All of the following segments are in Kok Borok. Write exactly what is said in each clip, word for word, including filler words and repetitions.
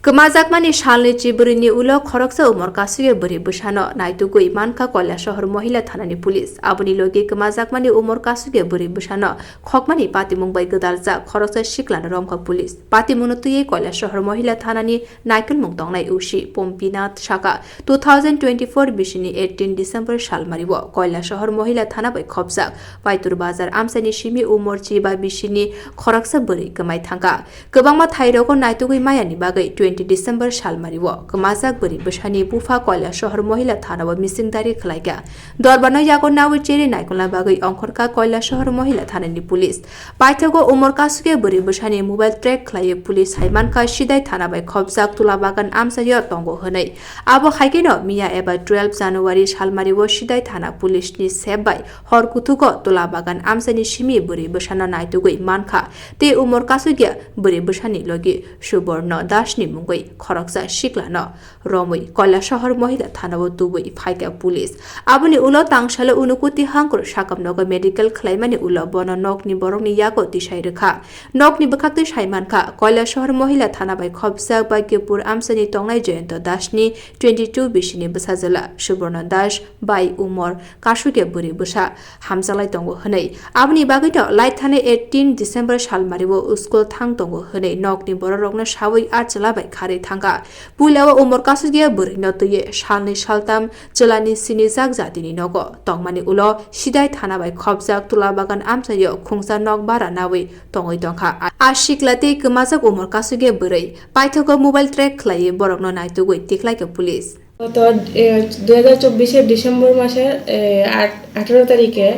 Kwmajakmani salni chibrwini ulo khoroksa umor kasugya bwrwi bwsano naitugwi mankha Koilasohor Mohila Thanani Police. Aboni logi kwmajakmani umor kasugya bwrwi bwsano khokmani patimung bai gwdaljak khoroksa siklano romkha police. Patimungno twiwi Koilasohor Mohila Thanani naikolmung tongnai O C Pompinath saka, two thousand twenty-four bisini eighteen December salmario Koilasohor Mohila Thana bai khopjak Paitur Bazar amchaini simi umor chiba bisini khoroksa bwrwi kwmai thangkha. Kwbangma thairogo naitugwi mayani bagwi twenty December salmario kwmajak bwrwi bwsani bupha Koilasohor Mohila Thanao misingdari khlaikha. Dorbarno yago nawi cheri naikolna bagwi ongkhorkha Koilasohor Mohila Thanani police. Paithago umor kasugya bwrwi bwsani mobile track khlaiwi police hai mankha Sidai Thana bai khopjak Tula Bagan amchaio tongo hwnwi. Abo haikheno miya eba twelve January salmario Sidai Thana police ni sep bai hor kuthugo Tula Bagan amchaini simi bwrwi bwsano naitugwi mankha tei umor kasugya bwrwi bwsani logi Suborno Das ni mungwi khoroksa siklano romwi Koilasohor Mohila Thanao tubui phaikha police. Aboni ulo tangsalo Unukuti Hangkur sakamnogo medical khlaimani ulo bono nokni borokni yago tisai rwkha. Nokni bwkhaktwi sai mankha, Koilasohor Mohila Thana bai khopjak Bhagyapur amchaini tongnai Jayanta Das ni twenty two bisini bwsajwla Suborno Das bai umor kasugya bwrwi bwsa hamjaklai tongo hwnwi. Aboni bagwino laithani eighteen December salmario school thang tongo hwnwi nokni bororokno sawi a chwla bai kharwi thangkha. Puilao umor kasugya bwrwino twiwi salnwi saltam chwlani sinijak jatini nogo tongmani ulo Sidai Thana bai khopjak Tula Bagan amchaio khungsa nok bara nawi tongwi tongkha. A sikla tei kwmajak umor kasugya bwrwi paithago mobile track khlaiwi borokno naitugwi tikhlaikha police. গত, এ, দুই হাজার চব্বিশের ডিসেম্বর মাসের, এ, আট-, আঠারো তারিখে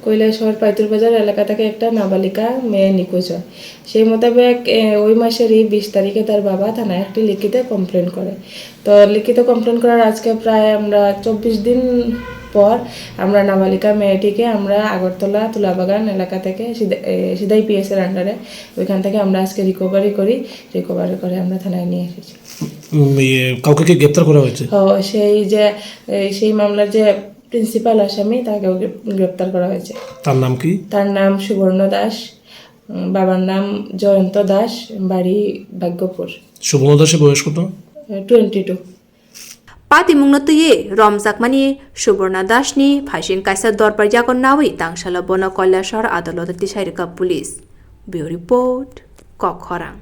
কৈলাসহর পাইতুর বাজার এলাকা থেকে একটা নাবালিকা মেয়ে নিখোঁজ হয়। সেই মোতাবেক, এ, ওই মাসেরই বিশ তারিখে তার বাবা থানায় একটি লিখিত কমপ্লেন করে। তো লিখিত কমপ্লেন করার আজকে প্রায় আমরা চব্বিশ দিন পর আমরা নাবালিকা মেয়েটিকে আমরা আগরতলা তুলাবাগান এলাকা থেকে সিধা-, এ, সিধাই পিএস এর আন্ডারে, ওইখান থেকে আমরা আজকে রিকভারি করি। রিকভারি করে আমরা থানায় নিয়ে এসেছি। উম, ইয়ে, কাউকে কি গ্রেপ্তার করা হয়েছে? ও, সেই যে, এই, সেই মামলার যে প্রিন্সিপাল আসামি, তাকেও গ্রেপ-, গ্রেপ্তার করা হয়েছে। তার নাম কি? তার নাম সুবর্ণ দাস, উম, বাবার নাম জয়ন্ত দাস, বাড়ি ভাগ্যপুর। সুবর্ণ দাসের বয়স কত? এ, twenty two. Patimungno twiwi romjakmani Suborna Das ni phaising kaisa dorbar yago nawi tangsalo bono Koilasohor adaloto tisai rwkha police. Bureau Report, Kokkhorang.